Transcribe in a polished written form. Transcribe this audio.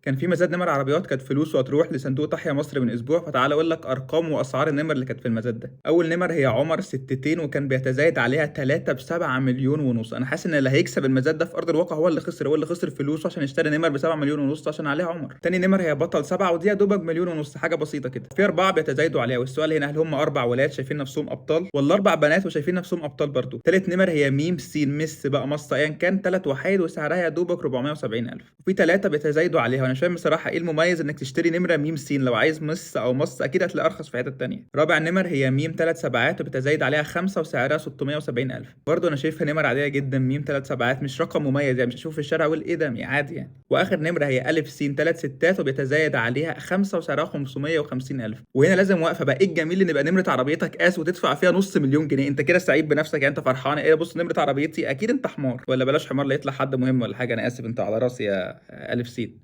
كان في مزاد نمر عربيات كانت فلوسه هتروح لصندوق تحيا مصر من اسبوع، فتعال اقول لك ارقام واسعار النمر اللي كانت في المزاد ده. اول نمر هي عمر ستتين وكان بيتزايد عليها 3 ب 7 مليون ونص. انا حاسس ان اللي هيكسب المزاد ده في ارض الواقع هو اللي خسر، هو اللي خسر فلوسه عشان يشتري نمر ب 7 مليون ونص عشان عليها عمر. تاني نمر هي بطل 7 ودي يا دوبك مليون ونص، حاجة بسيطة كده. في 4 بيتزايدوا عليها، والسؤال هنا هل هم 4 ولاد شايفين نفسهم ابطال ولا 4 بنات وشايفين نفسهم ابطال برضو؟ تالت نمر هي ميم سين مس بقى مص ايا كان، 3 وحيد وسعرها يا دوبك 470,000. وفي 3 بيتزايدوا عليها، وانا مش فاهم بصراحة ايه المميز انك تشتري نمره ميم سين، لو عايز مس او مص اكيد هتلاقي ارخص في حتة تانية. رابع نمر هي ميم 3 سبعات وبتزايد عليها 5 وسعرها 670,000. برضو انا شايفها نمر عادية جدا، ميم 3 سبعات مش رقم مميز يعني، مش هشوف في الشارع اقول ايه ده، يعني عادي يعني. واخر نمره هي الف سين 3 ستات وبيتزايد عليها 5 وسعرها 550,000. وهنا لازم واقفة بقى، ايه الجميل ان يبقى نمره عربيتك قاس وتدفع فيها نص مليون جنيه؟ انت كده سعيد بنفسك يعني، انت فرحان ايه؟ بص نمره عربيتي، اكيد انت حمار، ولا بلاش حمار لا يطلع حد مهم ولا حاجة، انا اسف انت على راسي يا الف سين.